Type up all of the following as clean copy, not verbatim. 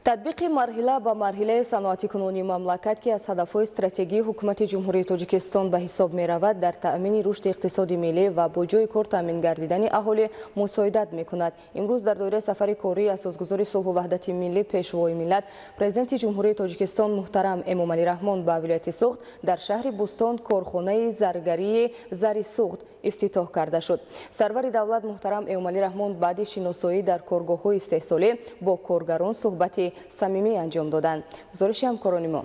Татбиқи марҳила ба марҳилаи саноатикунонии мамлакат, ки аз ҳадафҳои стратегии ҳукумати Ҷумҳурии Тоҷикистон ба ҳисоб меравад, дар таъмини рушди иқтисоди миллӣ ва бо ҷойи кор таъмин гардидани аҳолӣ мусоидат мекунад. Имрӯз дар доираи сафари кории асосгузори сулҳу ваҳдати миллӣ, Пешвои миллат, Президенти Ҷумҳурии Тоҷикистон муҳтарам Эмомалӣ Раҳмон ба вилояти Суғд дар шаҳри Бӯстон корхонаи заргарии Зари Суғд ифтитоҳ карда шуд. Сарвари давлат муҳтарам Эмомалӣ Раҳмон баъди шиносоӣ дар коргоҳҳои истеҳсолӣ бо коргарон суҳбати самимӣ анҷом доданд. Гузориши ҳамкорони мо.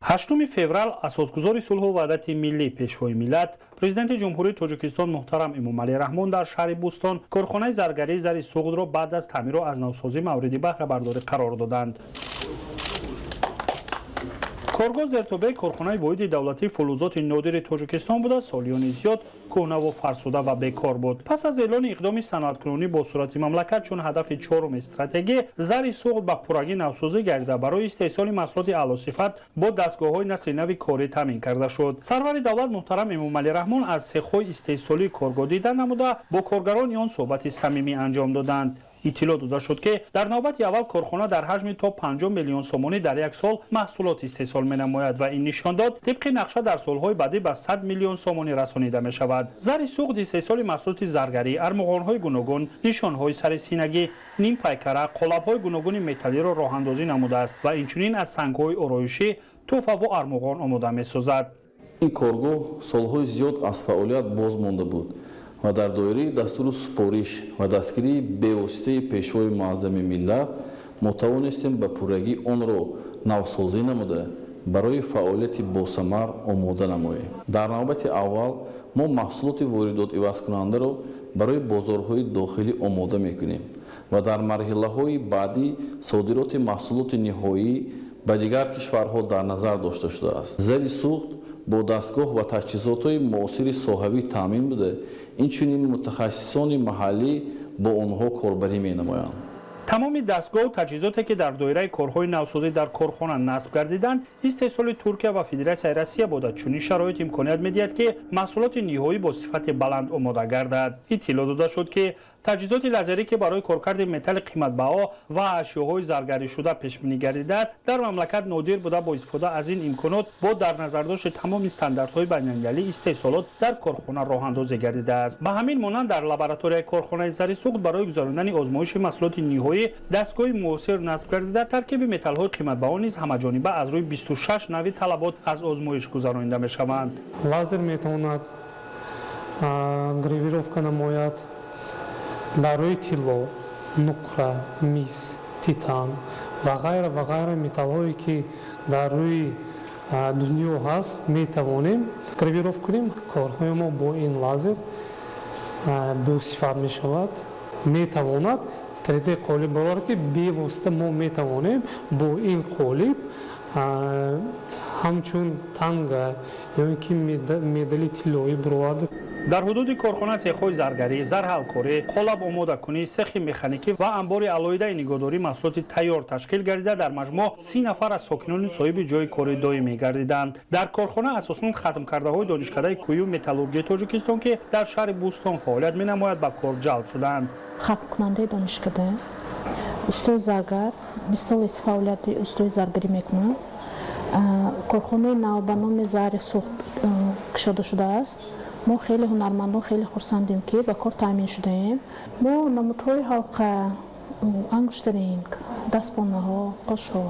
8 феврал асосгузори сулҳу ваҳдати миллӣ, Пешвои миллат, Президенти Ҷумҳурии Тоҷикистон муҳтарам Эмомалӣ Раҳмон дар шаҳри Бӯстон корхонаи заргарии Зари Суғдро баъд аз таъмиру аз навсозӣ мавриди баҳрабардорӣ қарор доданд. Коргоҳ зертобеи корхонаи воҳиди давлатии фулузоти нодири Тоҷикистон буда, солиёни зиёд кӯҳнаву фарсуда ва бекор буд. Пас аз эълони иқдоми саноаткунонӣ бо сурати мамлакат чун ҳадафи чоруми стратегӣ, Зари Суғд ба пуррагӣ навсозӣ гардида, барои истеҳсоли маҳсулоти аълосифат бо дастгоҳҳои насли нави корӣ таъмин карда шуд. Сарвари давлат муҳтарам Эмомалӣ Раҳмон аз сехҳои истеҳсолии коргоҳ дида намуда, бо коргарони он суҳбати самимӣ анҷом доданд. Иттилоъ дода шуд, ки дар навбати аввал корхона дар ҳаҷми то 50 миллион сомонӣ дар як сол маҳсулот истеҳсол менамояд ва ин нишондод тибқи нақша дар солҳои баъдӣ ба 100 миллион сомонӣ расонида мешавад. Зари Суғд истеҳсоли маҳсулоти заргарӣ, армуғонҳои гуногун, нишонҳои сари синагӣ, нимпайкара, қолабҳои гуногуни металлиро роҳандозӣ намудааст ва инчунин аз сангҳои ороишӣ тӯҳфаву армуғон омода месозад. Ин коргоҳ солҳои зиёд аз фаъолият боз монда буд ва дар доираи дастуру супориш ва дастгирии бевоситаи Пешвои муаззами миллат мо тавонистем ба пуррагӣ онро навсозӣ намуда, барои фаъолияти босамар омода намоем. Дар навбати аввал мо маҳсулоти воридот-ивазкунандаро барои бозорҳои дохилӣ омода мекунем ва дар марҳилаҳои баъдӣ содироти маҳсулоти ниҳоӣ ба дигар кишварҳо дар назар дошта шудааст. Зари Суғд бо дастгоҳ ва таҷҳизотҳои муосири соҳавӣ таъмин буда, инчунин мутахассисони маҳаллӣ бо онҳо корбарӣ менамоянд. Тамоми дастгоҳу таҷҳизоте, ки дар доираи корҳои навсозӣ дар корхона насб гардиданд, истеҳсоли Туркия ва Федератсияи Россия буда, чунин шароит имконият медиҳад, ки маҳсулоти ниҳоӣ бо сифати баланд омода гардад. Иттилоъ дода шуд, ки таҷҳизоти лазерӣ, ки барои коркарди металли қиматбаҳо ва ашёҳои заргаришуда пешбинӣ гардидааст, дар мамлакат нодир буда, бо истифода аз ин имконот бо дар назардошти тамоми стандартҳои байналмилалӣ истеҳсолот дар корхона роҳандозӣ гардидааст. Ба ҳамин монанд дар лабораторияи корхонаи Зари Суғд барои гузарондани озмоиши маҳсулоти ниҳоӣ дастгоҳи муосир насб гардида, таркиби металлҳои қиматбаҳо низ ҳамаҷониба аз рӯи 26 нави талабот аз озмоиш гузаронида мешаванд. Лазер метавонад гравировка намояд дар рӯи тилло, нуқра, мис, титан ва ғайра ва ғайра металлҳое, ки дар рӯи дунё ҳаст, метавонем гравировка кунем. Корҳои мо бо ин лазер босифат мешавад. Метавонад 3D қолиб барорад, ки бевосита мо метавонем бо ин қолиб ҳамчун танга ё ин ки медали тиллоӣ бировард. Дар ҳудуди корхона сехҳои заргарӣ, зарҳалкорӣ, қолаб омодакунӣ, сехи механикӣ ва анбори алоҳидаи нигоҳдории маҳсулоти тайёр ташкил гардида, дар маҷмӯъ 30 нафар аз сокинони соҳиби ҷойи кори доимӣ гардиданд. Дар корхона асосан хатмкардаҳои Донишкадаи кӯю металлургии Тоҷикистон, ки дар шаҳри Бӯстон фаъолият менамояд, ба кор ҷалб шуданд. Хатмкунандаи донишкада, устои заргар, 20 сол аст фаъолияти устои заргарӣ мекунам. Корхонаи нав ба номи Зари Суғд кушода шудааст. Мо хеле ҳунармандон хеле хурсандем, ки ба кор таъмин шудаем. Мо намудҳои ҳалқа, ангуштаринг, дастбонаҳо, қошҳо,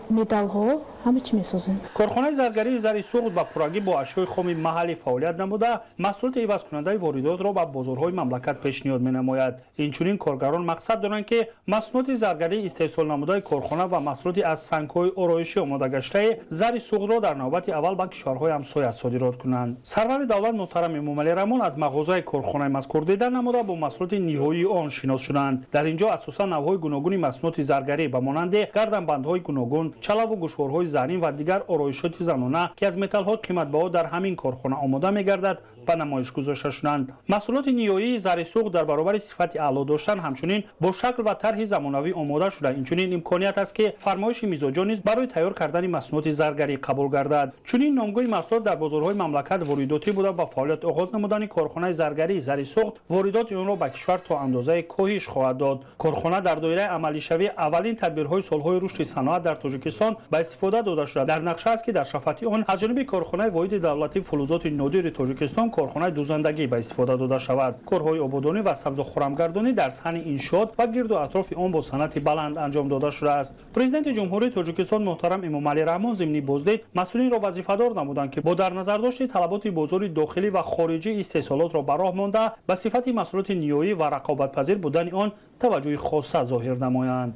медалҳо, ҳама чӣ месозем. Корхонаи заргарии Зари Суғд ба пуррагӣ бо ашёи хоми маҳаллӣ фаъолият намуда, маҳсулоти ивазкунандаи воридотро ба бозорҳои мамлакат пешниҳод менамояд. Инчунин коргарон мақсад доранд, ки маҳсулоти заргарии истеҳсол намудаи корхона ва маҳсулоти аз сангҳои ороишӣ омода гаштаи Зари Суғдро дар навбати аввал ба кишварҳои ҳамсоя содирот кунанд. Сарвари давлат муҳтарам Эмомалӣ Раҳмон аз мағозаи корхонаи мазкур дида намуда, бо маҳсулоти ниҳоии он шинос шуданд. Дар ин ҷо асосан навъҳои гуногуни маҳсулоти заргарӣ ба монанди гарданбандҳои гуногун, чалаву гӯшворҳои Зарин ва дигар ороишоти занона, ки аз металлҳои қиматбаҳо дар ҳамин корхона омода мегардад, ба намоиш гузошта шуданд. Маҳсулоти ниҳоии Зари Суғд дар баробари сифати аъло доштан, ҳамчунин бо шакл ва тарҳи замонавӣ омода шуда, инчунин имконият аст, ки фармоиши мизоҷон низ барои тайёр кардани маҳсулоти заргарӣ қабул гардад. Чунин номгӯи маҳсулот дар бозорҳои мамлакат воридотӣ буда, ба фаъолият оғоз намудани корхонаи заргарии Зари Суғд воридоти онро ба кишвар то андозае коҳиш хоҳад дод. Корхона дар доираи амалишавии аввалин тадбирҳои солҳои рушди саноат дар Тоҷикистон ба истифода дода шуда, дар нақша аст, ки дар шафати он аз ҷониби корхонаи воҳиди давлатии фулузоти нодири Тоҷикистон корхонаи дузандагӣ ба истифода дода шавад. Корҳои ободонӣ ва сабзу хурамгардонӣ дар саҳни иншоот ва гирду атрофи он бо санъати баланд анҷом дода шудааст. Президенти Ҷумҳурии Тоҷикистон муҳтарам Эмомалӣ Раҳмон зимни боздид масъулинро вазифадор намуданд, ки бо дар назардошти талаботи бозори дохилӣ ва хориҷӣ истеҳсолотро ба роҳ монда, ба сифати маҳсулоти ниҳоӣ ва рақобатпазир будани он таваҷҷӯҳи хоса зоҳир намоянд.